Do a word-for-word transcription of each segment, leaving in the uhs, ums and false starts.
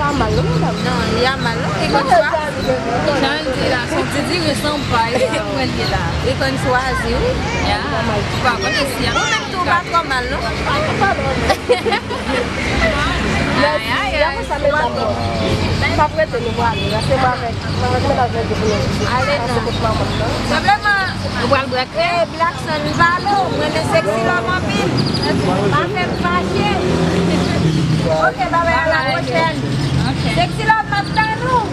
Mal non, madanm. Non, li a mal non. Li konn chwazi. Jan l di la, se yon ti diri san pay, se pou l ye la. Li konn chwazi, wi. Ya. Ou pa konnen si y ap... Ou menm tou, ou pa twò mal non. Ay, ay, ay. Lè sa, medam, m ap rete, nou prale. Lè se mwen avèk, mwen avèk medam yo pou nou ale nan non. Senpleman, nou pral bwè krèm. Blackson, m pale w, m renmen Sexy Love anpil. Pa fè m fache. Ok, babay, a la pwochèn. Sexy Love, m ap tann ou.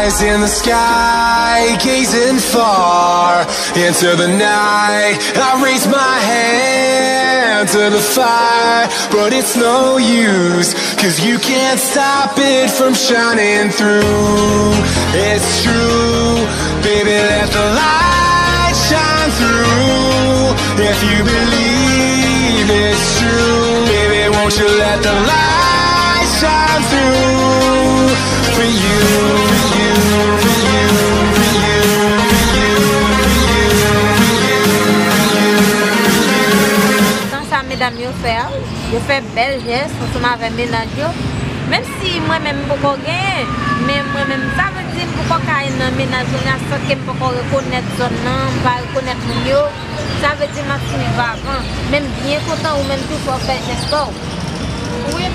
Eyes in the sky, gazing far into the night. I raise my hand to the fire, but it's no use, 'cause you can't stop it from shining through. It's true, baby, let the light shine through. If you believe it's true, baby, won't you let the light shine through for you, for you, for you. Tan sa medam yo fè a, yo fè bèl jès ansanm avè mennaj yo. Menm si mwen menm m poko genyen, men mwen menm sa vle di m poko ka nan mennaj yo, nan sans ke m poko rekonèt zòn nan, m pa rekonèt moun yo. Sa vle di m ap swiv avan. Men m byen kontan ou menm tou fè w fè jès pa w.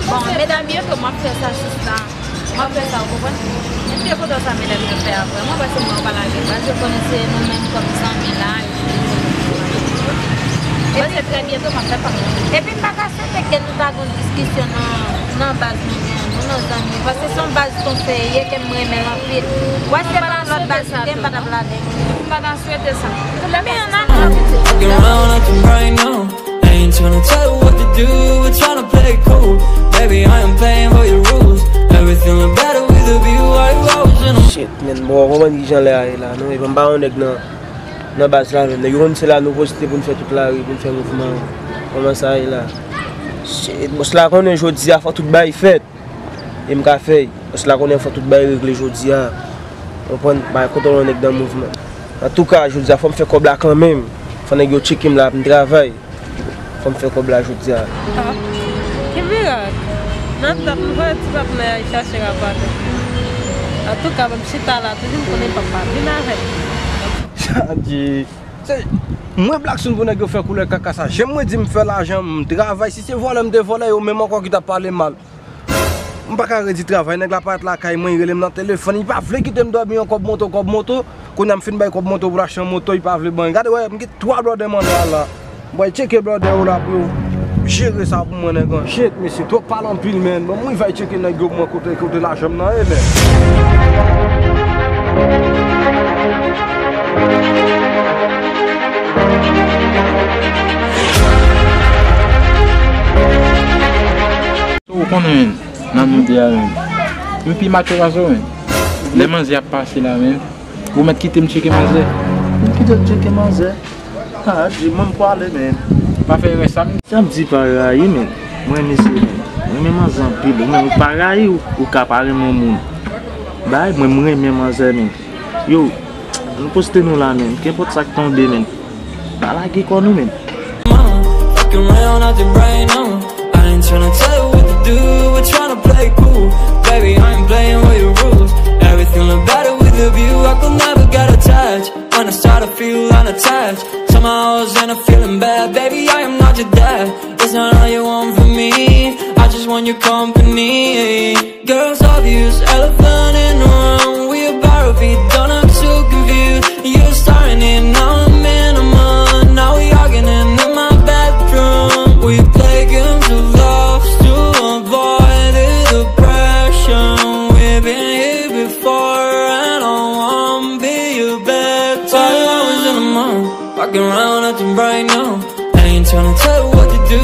Bon, medam yo tou, m ap fè sa sista. M ap fè sa, ou konprann? M byen kontan sa medam yo fè avè mwen, paske mwen pa lage baz, yo konnen se nou menm kòm zanmi la. Mwen se trè byento m ap fè pa m. Epi m pa ka swete ke nou ta gon diskisyon nan, nan baz nou gen, nou nan zanmi. Paske se yon baz konseye ke m renmen l anpil. Wè se pa lòt baz li gen, m pa t ap lage. M pa ta swete sa. Tout lè men an avan. Fucking around like I'm right now. I ain't tryna tell you what to do, we're tryna play it cool. Baby, I am playing by your rules. Everything look better with a view. Why you always in a... Shit, man, bon, konprann ki jan lè a ye la, non? Epi m pa yon nèg nan, nan baz la menm. Nèg yo konn se la nou poste pou n fè tout lari, pou n fè mouvman. Kòman sa ye la? Shit, bòs la konnen jodi a fò tout bagay fèt. E m ka fè l. Paske la konnen fò tout bagay regle jodi a. Konprann? Bagay kote yon nèg nan mouvman. Antouka, jodi a fò m fè kòb la kanmenm. Fò nèg yo tcheke m la, m travay. Fò m fè kòb la jodi a. Ah, ki mirak! Nan dat m voye ti patnè a al chache rapatè. Antouka, m chita la, toujou m konnen papa vin avè m. Sa di, se mwen Blackson pou nèg yo fè koulè kaka sa. Janm mwen di m fè lajan, m travay. Si se vòlè m te vòlè, yo menm ankò ki t ap pale mal. M pa ka redi travay, nèg la parèt lakay mwen, li rele m nan telefòn, li pa vle kite m dòmi yon kòb moto, kòb moto. Kounye a m fin bay kòb moto pou l achte yon moto, li pa vle ban li. Gade, wè, m gen twa blòdè m anndan la. M pral tcheke blòdè yo la pou yo jere sa pou mwen, nèg an. Shit, mesye, twòp pale anpil, man. Bon, m rive al tcheke nèg yo pou mwen kote, kote lajan m nan ye, man. Ou konnen, men, nan nou de a, men, yo pi macho pase w, men. Lè manzè ap pase la, men, ou mèt kite m tcheke manzè. Ou kite l tcheke manzè? Ah, di mwen m pwale, men. Pa fè erè sa, men. Sa m di pa rayi, men. Mwen, mesye, men. Mwen renmen manzè anpil. Ou menm, ou pa rayi, ou, ou ka pa renmen yon moun. Bay, mwen, mwen renmen manzè, men. Yo, ann poste nou la, men. Kenpòt sa k tonbe, men. Pa lage kò nou, men. Fucking around out the brain, no. I ain't tryna tell you what to do, we're tryna play cool. Baby, I ain't playing by your rules. Everything look better with a view, I could never get attached. When I start to feel unattached, somehow I was in a feeling bad. Baby, I am not your dad. It's not all you want from me. I just want your company. Girl, it's obvious, elephant in the room. We about to be done, I'm so confused. You starting it, now I'm in a month. Now we arguing in my bedroom. We play games of love to avoid the depression. We've been here before, and I won't be your bed. Twelve hours in a month, walking around acting right now. I ain't tryna tell you what to do.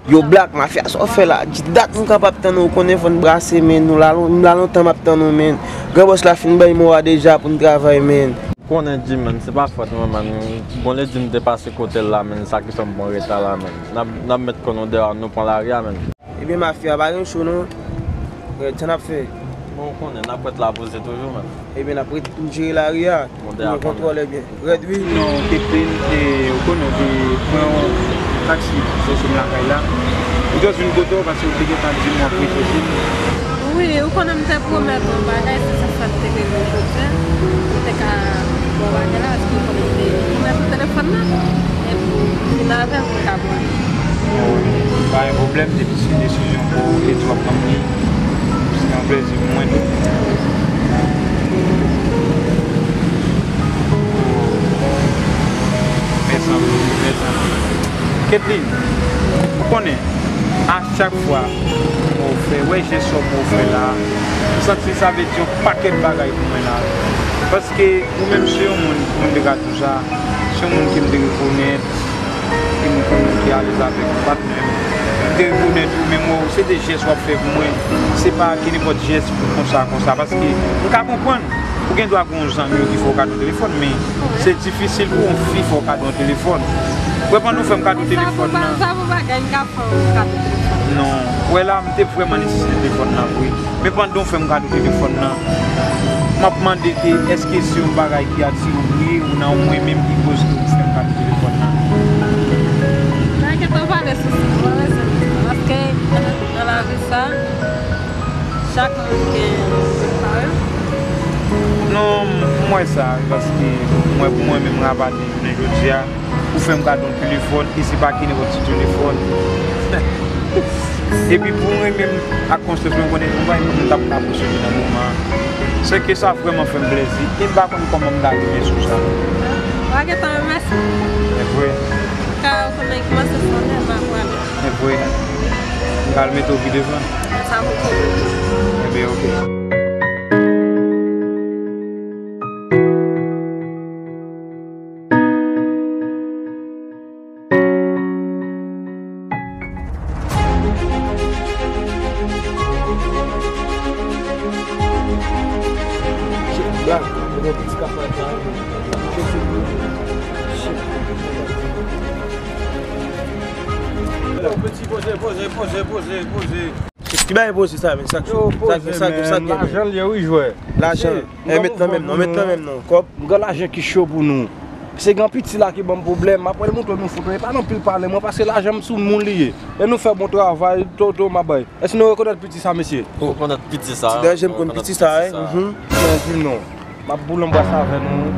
Yo, Black Mafya, sa w fè la? Di dat m ka p ap tann ou, konnen fò n brase, men nou la, lon-, m la lontan m ap tann ou, men. Gran bòs la fin bay mo a deja pou n travay, men. Ou konnen, Jim, men, se pa fòt mwen, men. Bon, lè di m te pase kote l la, men, sa ki fè m pran reta la, men. N ap, n ap met kò nou deyò, nou pran lari a, men. Ebyen, Mafya, pa gen cho, non. Rèd, sa n ap fè? Bon, ou konnen, n ap ret la poze toujou, men. Ebyen, n ap ret pou n jere lari a. Bon, nou kontwole byen. Rèd, wi. Non, te plen, e, ou konnen, ou te pran yon taksi, chèche m lakay la. Ou te vin kote w, paske ou te gentan di m w ap reflechi. Wi, ou konnen m te pwomèt yon bagay, se sa, sa te rive jodi a. M te ka ba w bagay la, paske ou konnen m te pwomèt ou telefòn nan. Epi, m vin avè l pou m ka ba w. Pa gen pwoblèm, depi se desizyon pou ou, e w ap pran li, se yon plezi pou mwen tou. Mèsi anpil, mèsi anpil. Kathleen, ou konnen, a chak fwa m wè w fè, wè jès sa w fè la, m santi sa vle di yon pakèt bagay pou mwen la. Paske ou menm se yon moun, pou m te ka di w sa, se yon moun ke m te rekonèt, ke m konn moun ki alèz avèk patnè m. M te rekonèt ou, men m wè w, se de jès w ap fè pou mwen. Se pa ki nenpòt jès pou konsa, konsa, paske m ka konprann. Ou gen dwa gen yon zanmi w ki fè w kado telefòn, men se difisil pou yon fi fè w kado yon telefòn. Wè, pandan w fè m kado telefòn nan. Sa pou bagay, m ka fè w kado telefòn. Non. Wè la, m te vrèman nesesite telefòn nan vre. Men pandan w fè m kado telefòn nan, m ap mande ke èske se yon bagay ki atire w vre, ou nan mwen menm ki koz ke w fè m kado telefòn nan? Pa gen tan pale sou sa, pa bezwen. Paske nan lavi sa, chak moun gen pa yo. Non, m wè sa, paske mwen, pou mwen menm, Rapane, jounen jodi a, ou fè m kado yon telefòn, e se pa ki nenpòt ti telefòn. Epi pou mwen menm, ak konsyans mwen, konnen m pa yon moun k ap ka posede nan moman an. Se ke sa vrèman fè m plezi, e m pa konn kòman m ta rive sou sa. Wa gentan remèsye. E vre. Ka konnen kòmanse sonde, m ap wè. E vre. M pral mete w pi devan. Sa pou konnen. Ebyen, oke. Shit, Black, mwen gen piti kafay sa, wi. Shit. Yo, piti, poze, poze, poze, poze, poze. Ki bagay poze sa, men, sa k cho? Yo, poze, sa k, sa k, sa k, men, lajan l ye, wi, jwè. Lajan. Eh, met nan menm non, met nan menm non. Kòb. M gen lajan ki cho pou nou. Se gran piti la ki ban m pwoblèm. M ap pral montre nou foto. E pa nan pil pale, mwen, paske lajan m sou moun li ye. E nou fè bon travay, Toto, m ap bay. Èske nou rekonèt piti sa, mesye? Ou rekonèt piti sa? Ti danje, m konn piti sa, wi. Mhm. Anpil non. M ap boule anba sa avè nou.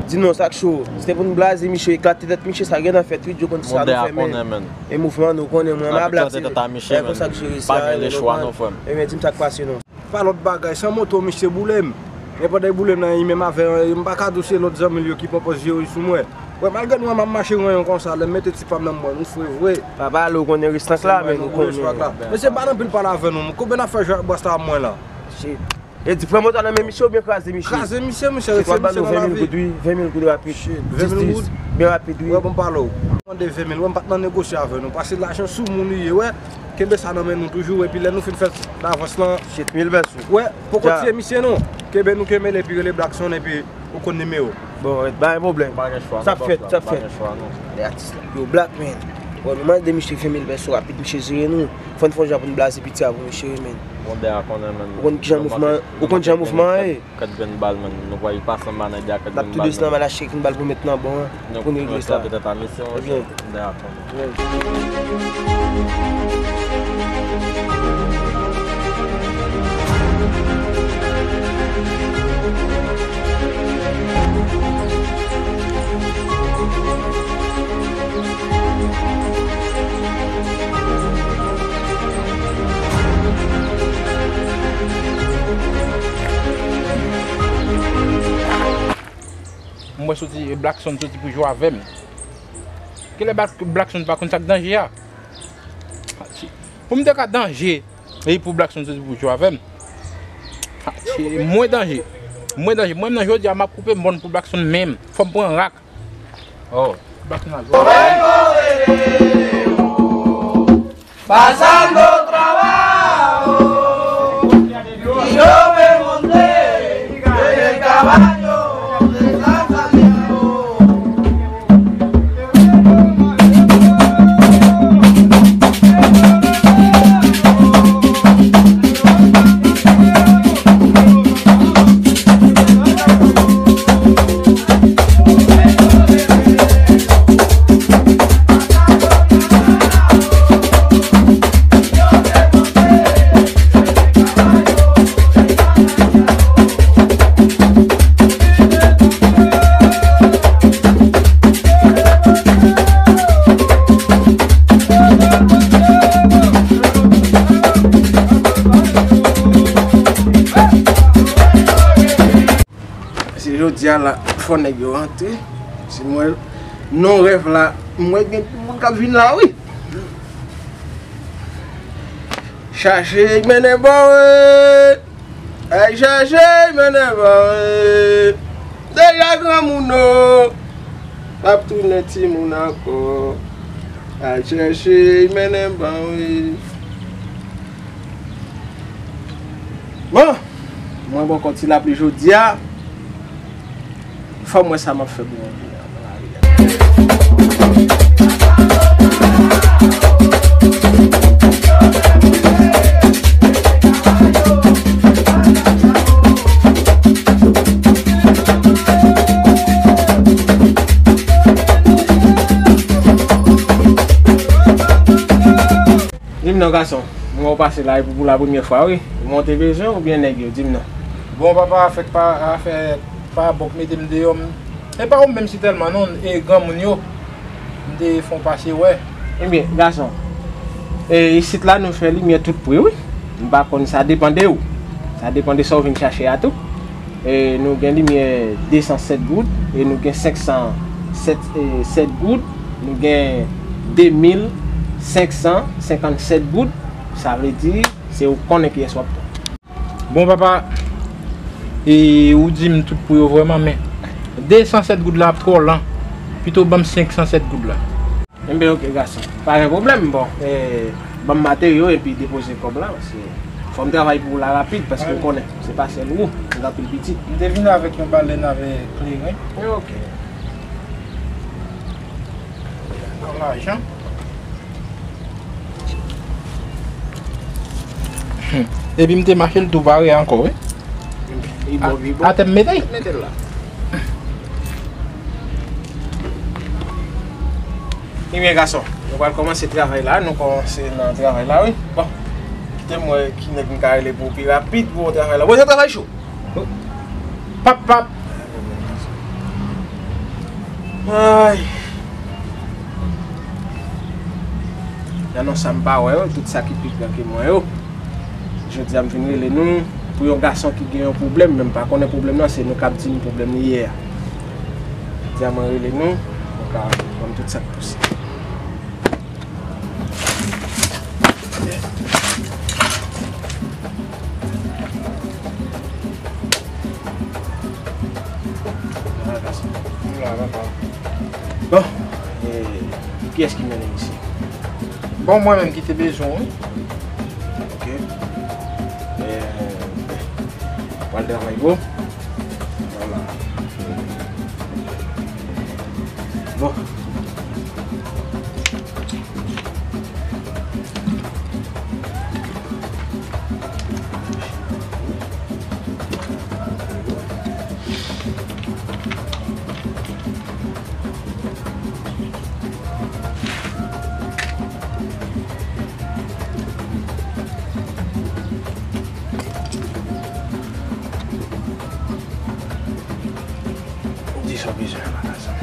Di non, sa k cho. Se te pou n blaze misye, eklate tèt misye, sa gentan fèt, wi, Djo konn sa nou fè, men. E mouvman nou konnen, mwen, m a blaze. E konsa k jere sa, men, nou konprann. Ebyen, di m sa k pase, non. Pa lòt bagay, se yon moto misye boule m. Men pandan l boule m nan, li menm avè, m pa ka di w se lòt zanmi l yo ki pran pòz yo sou mwen. Wè, malgre nou wè m ap mache ranyon konsa, lè m mete ti pa m nan mwen, nou fre vre. Pa pale, ou konnen restan la, men nou konnen. Mesye, pa nan pil pale avè nou. Konbyen n ap fè jwe ak bòs la mwen la? Shit. E di, pran moto a nan men misye oubyen kraze misye? Kraze misye, misye, rete misye nan lavi. Ven mil goud, wi, ven mil goud rapid. Shit, ven mil goud? Byen rapid, wi. Wè, bon, pale w. Mande ven mil, wè, m pa t nan negosye avè nou, paske lajan sou moun li ye, wè. Kenbe sa nan men nou toujou, epi lè nou fin fè lavans lan. Shit, mil vès ou. Wè, poko tiye misye non. Kenbe nou kenbe l epi rele Blackson epi ou konn nimewo. Bon, pa gen pwoblèm. Sa fèt, sa fèt. Lè atis la. Yo, Black, man. Bon, nou mande misye ven mil vès ou rapid, misye jere nou. Fò n fè yon jan pou n blaze piti a pou misye, man. Ou konn kijan mouvman, ou konn kijan mouvman an ye. Kèt grenn bal, man. Nou pral pase anba nan de a kèt grenn bal, man. N ap tou desann anba, n ap cheke grenn bal pou n met nan bon an, pou n regle sa. Ebyen. M wè soti, Blackson soti pou jwe avè m. Kilè Black-, Blackson pa konn sa k danje a? Pou m te ka danje, e pou Blackson soti pou jwe avè m. Mwen danje. Mwen danje. Mwen menm nan jodi a, m ap koupe m bòn pou Blackson menm. Fò m pran rak. Oh. Blackson a jwe. Pasando trabajo, y yo me monté en el caballo de San Santiago. Se jodi a la, fò nèg yo rantre. Se mwen, non rèv la, mwen gen moun k ap vin la, wi. Chache y mennen ba w, wi. Ay chache y mennen ba w, wi. Deja granmoun o. P ap tounen timoun ankò. Ay chache y mennen ba w, wi. Bon, mwen bò kò ti lapli jodi a. Fò m wè sa m ap fè pou mwen. Di m non, gason. M wè w pase la epi pou la premyè fwa, wi. Ou monte bezwen oubyen nèg yo? Di m non. Bon, papa, afè pa, afè pa bòk mete m deyò, m, e pa ou menm sitèlman, non, e granmoun yo. M te fè w pase, wè. Ebyen, gason, e isit la, nou fè limyè tout pri, wi. M pa konn, sa depann de ou. Sa depann de sa w vin chache a tou. E nou gen limyè de san sèt goud, e nou gen senk san sèt, e, sèt goud, nou gen de mil senk san senkann sèt goud, sa vle di, se ou konnen kiyès w ap pran. Bon, papa, e, ou di m tout pri yo vrèman, men de san sèt goud la ap twò lan. Pito ban m senk san sèt goud la. Enben, oke, gason. Pa gen pwoblèm, bon. E, ban m materyo epi depoze kòb la, paske fò m travay pou ou la rapid, paske ou konnen, se pa sèl ou, ou gen anpil pitit. M te vin avèk yon balèn avèk kleren. Oke. Lajan. Hmm. Epi m te mache l tou pare ankò, wi. Li bon, li bon. Atè m mete l. Mete l la. Ebyen, gason, nou pral kòmanse travay la. Nou kòmanse nan travay la, wi. Bon, kite m wè ki nèg m ka rele pou pi rapid pou travay la. Bon, travay cho. Pap, pap. Ay. Nan non sa m pa wè yo, tout sa ki pi gran ke mwen yo. Jodi a m vin rele nou pou yon gason ki gen yon pwoblèm, men m pa konnen pwoblèm nan, se nou k ap di m pwoblèm li ye a. Jodi a mwen rele nou, nou ka konn tout sa k pouse. Bon, e, kiyès ki mennen misye? Bon, mwen menm ki te bezwen w, wi. Ok. E, pral travay, bro. Vwala. Bon. Ou di sa w bezwen an la, gason.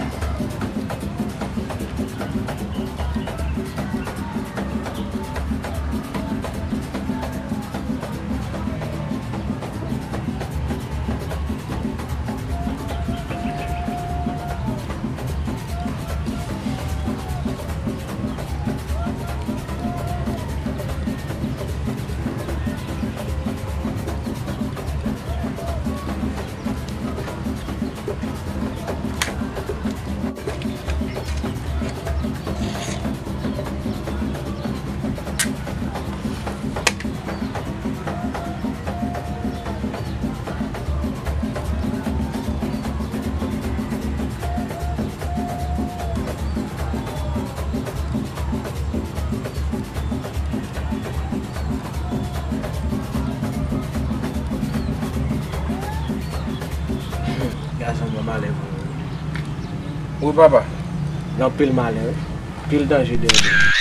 Sa se yon bon malè pou ou. Wi, papa. Gen anpil malè, wi. Anpil danje dèyè.